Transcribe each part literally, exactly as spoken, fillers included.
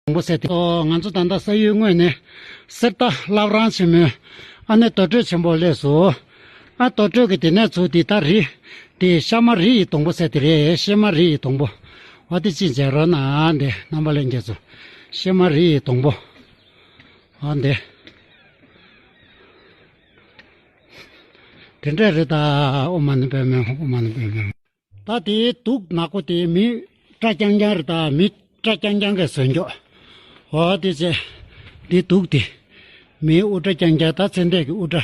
སྡོང་པོ་ཟེར་དེ། ཨོ་ང་ཚོ་ད་ལྟ་ས་ཡུལ་དངོས་ནས་གསེར་རྟ་བླ་བྲང་ཆེན་མོའི་ཨ་ནི་རྡོ་གྲོད་ཆེན་པོ་སླེབས་སོང་། ཨ་རྡོ་གྲོད་ཀྱི་དེ་ནས་ཚུར་དེ་ད་རི་དེ་ཤ་མ་རི་ཡི་སྡོང་པོ་ཟེར་དེ་རེད། ཤ་མ་རི་ཡི་སྡོང་པོ། ཨ་དེ་ཅི་མཇལ་རོགས་གནང་། ཨ་འདི་རྣམ་པ་ལྷན་རྒྱས་ཚོ། ཤ་མ་རི་ཡི་སྡོང་པོ། ཨ་འདི། དེ་འདྲ་རེད་ད། ཨོཾ་མ་ཎི་པདྨེ་ཧཱུྃ། ཨོཾ་མ་ཎི་པདྨེ་ཧཱུྃ། ད་དེའི་གདུགས་ནག་པོ་དེ་མི་སྐྲ་རྐྱང་རྐྱང་རེད་ད། མི་སྐྲ་རྐྱང་རྐྱང་གིས་བཟོས་འགྱོ། འོ་དེ་བྱས། དེ་གདུགས་དེ། མིའི་དབུ་སྐྲ་རྐྱང་རྐྱང་། ད་ཚེ་འདས་ཀྱི་དབུ་སྐྲ།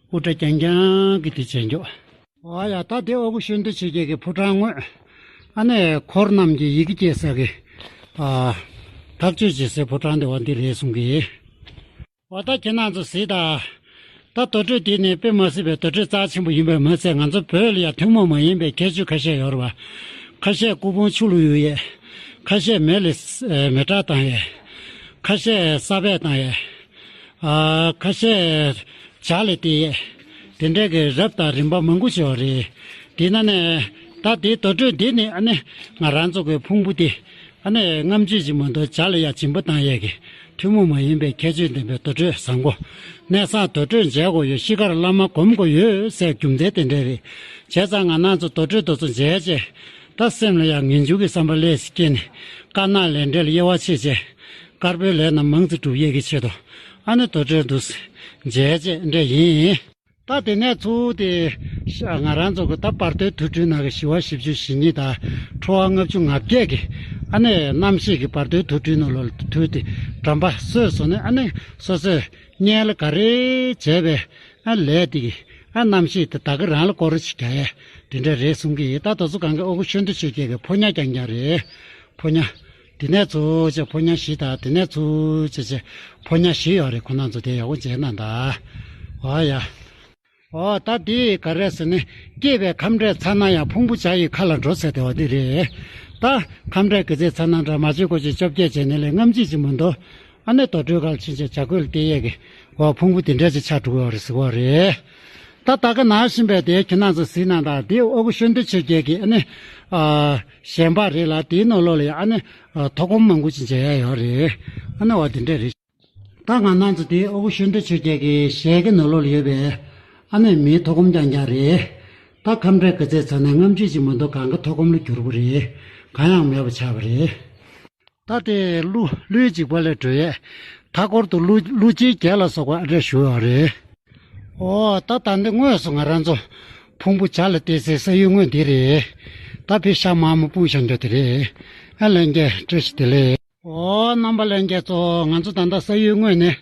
དབུ་སྐྲ་རྐྱང་རྐྱང་གིས་དེ་བྱས་འགྱོ། འོ་ཡ། ད་དེ་ཨོ་ཁུ་ཤུན་ཏུ་ཆོས་རྒྱལ་གྱི་ཕོ་བྲང་ངོས། ཨ་ནི་འཁོར་རྣམས་ཀྱི་ཡི་གེ་སྐྱེལ་ས་གི། ཨ། ཐག་གཅོད་བྱེད་སའི་ཕོ་བྲང་དེ་བ་འདི་རེད་གསུང་གི། འོ་ད་ཁྱེད་རྣམ་ཚོ་གཟིགས་དང་། ད་རྡོ་གྲོད་འདི་ནི་དཔེ་མ་སྲིད་པའི་རྡོ་གྲོད་རྩ་ཆེན་པོ་ཡིན་པས་མ་ཚད། ང་ཚོ་བོད་ལ་ཡང་ཐུན་མོང་མ་ཡིན་པའི་ཁྱད་ཆོས་ཁ་ཤས་ཡོད་རེད་བ། ཁ་ཤས་སྐུ་ཕུང་ཆུ་ལ་གཡུག་ཡས། ཁ་ཤས་མེ་ལ་མེ་སྲེག་བཏང་ཡས། ཁ་ཤས་ས་སྦས་བཏང་ཡས། ཨ། ཁ་ཤས་བྱ་ལ་སྟེར་ཡས། དེ་འདྲའི་གི་རབ་དང་རིམ་པ་མང་པོ་ཞིག་ཡོད་རེད། དེ་ནང་ནས་ད་དེའི་རྡོ་གྲོད་འདི་ནི་ཨ་ནི་ང་རང་ཚོ་གི་ཕུང་པོ་དེ། ཨ་ནི་རྔམ་བརྗིད་ཅིག་མ་གཏོགས་བྱ་ལ་ཡ་སྦྱིན་པ་བཏང་ཡས་ཀྱི་ཐུན་མོང་མ་ཡིན་པའི་ཁྱད་ཆོས་ལྡན་པའི་རྡོ་གྲོད་བཟང་པོ། གནས་བཟང་རྡོ་གྲོད་མཇལ་དགོས་ཡོད། ཤི་ཁར་བླ་མ་སྒོམ་དགོས་ཡོད་ཟེར་རྒྱུ་མཚན་དེ་འདྲ་རེད། བྱས་ཙང་ང་རང་ཚོ་རྡོ་གྲོད་དེ་ཚོ་མཇལ་རྗེས། ད་སེམས་ལ་ཡང་ངེས་འབྱུང་གི་བསམ་པ་ལྷན་ཅིག་སྐྱེས་ནས། དཀར་ནག་ལས་འབྲས་ལ་དབྱེ་བ་ཕྱེ་བྱས། དཀར་པོའི་ལས་རྣམས་མང་ཙམ་སྒྲུབ་ཡས་ཀྱི་ཆེད་དུ། ཨ་ནི་རྡོ་གྲོད་དུ་མཇལ་རྗེས་འདྲ་ཡིན། ད་དེ་ནས་ཚུར་དེ། ང་རང་ཚོ་གི་ད་བར་དོའི་དུར་ཁྲོད་ནང་གི་ཞི་བ་བཞི་བཅུ་ཞེ་གཉིས་དང་ཁྲོ་བ་ལྔ་བཅུ་ང་བརྒྱད་ཀྱི་ཨ་ནི་རྣམ་ཤེས་ཀྱི་བར་དོའི་དུར་ཁྲོད་ནང་ལོགས་ལ་དུར་དེ་དགྲམ་པ་གསོས་སོང་ནས། ཨ་ནི་སོ་སོས་སྔོན་ལ་ག་རེ་བྱས་པའི་ཨ་ལས་དེ་གི་ཨ་རྣམ་ཤེས་དེ་ད་ག་རང་ལ་སྐོར་ར་ཅིག་རྒྱག་ཡས་དེ་འདྲ་རེད་གསུང་གི་ཡིན། ད་དེ་ཚོ་གང་ག་ཨོ་ཁུ་ཤུན་ཏུ་ཆོས་རྒྱལ་གྱི་ཕོ་ཉ་རྐྱང་རྐྱང་རེད། ཕོ་ཉ། དེ་ནས་ཚུར་བྱས་ཕོ་ཉ་བཞི་དང་། དེ་ནས་ཚུར་བྱས་བྱས་ཕོ་ཉ་བཞི་ཡོད་རེད། ཁོ་རྣམ་ཚོ་དེ་ཡག་པོ་མཇལ་གནང་དང་། འོ་ཡ། འོ་ད་དེ་ག་རེ་ཟེར་ན། སྐྱེས་པའི་ཁམས་འདྲེས་ཚ་ན་ཡང་། ཕུང་པོ་བྱ་ཡི་ཁ་ལ་འགྲོ་ཟེར་དེ་བ་འདི་རེད། ད་ཁམས་འདྲེས་གི་ཚེ་ཚ་ན་འདྲ། མ་བྱེད་དགོས་ཆེད་བཅོ་བརྒྱད་བྱས་ནས་ལས། རྔམ་བརྗིད་ཅིག་མ་གཏོགས། ཨ་ནི་རྡོ་གྲོད་ཁ་ལ་ཕྱིན་བྱས་བྱ་རྒོད་ལ་སྟེར་ཡས་ཀྱི་འོ་ཕུང་པོ་དེ་འདྲ་ཅིག་ཆགས་འགྲོ་གི་ཡོད་རེད་ཟེར་གི་ཡོད་རེད། ད་ད་ག་ནང་བཞིན་པའི་དེ་ཁྱེད་རྣམ་ཚོ་གཟིགས་གནང་དང་། དེ་ཨོ་ཁུ་ཤུན་ཏུ་ཆོས་རྒྱལ་གྱི་ཨ་ནི་ཨ་ཞལ་འབག་རེད་ལ། དེའི་ནང་ལོགས་ལ་ཡང་ཨ་ནི་ཨ་ཐོག་སྒོམ་མང་པོ་ཅིག་མཇལ་ཡ་ཡོད་རེད། ཨ་ནི་འོ་དེ་འདྲ་རེད། ད་ང་རྣམ་ཚོ་དེ་ཨོ་ཁུ་ཤུན་ཏུ་ཆོས་རྒྱལ་གྱི་ཞལ་གྱི་ནང་ལོགས་ལ་ཡོད་པའི་ཨ་ནི་མིའི་ཐོག་སྒོམ་རྐྱང་རྐྱང་རེད། ད་ཁམས་འདྲེས་གི་ཚེ་ཚ་ན་རྔམ་བརྗིད་ཅིག་མ་གཏོགས་གང་ག་ཐོག་སྒོམ་ལ་གྱུར་པ་རེད། གང་ཡང་མེད་པ་ཆགས་པ་རེད། ད་དེ་ཀླུ་ཀླུའི་འཇིགས་པ་ལས་སྒྲོལ་ཡས། མཐའ་སྐོར་དུ་ཀླུ་ཀླུ་རྗེའི་རྒྱལ་ལ་སོགས་པ་ཨ་འདྲས་བཞུགས་ཡོད་རེད། ཨོ་ད་ད་འདི་དངོས་སུ་ང་རང་ཚོ་ཕུང་པོ་བྱ་ལ་སྟེར་སའི་ས་ཡུལ་དངོས་འདི་རེད། ད་དཔེ་ཤ་མང་མོ་སྤུངས་བཞག་རྒྱུ་དེ་རེད། ཨ་ལྷན་རྒྱས་བཀྲ་ཤིས་བདེ་ལེགས། ཨོ་རྣམ་པ་ལྷན་རྒྱས་ཚོ། ང་ཚོ་ད་ལྟ་ས་ཡུལ་དངོས་ནས་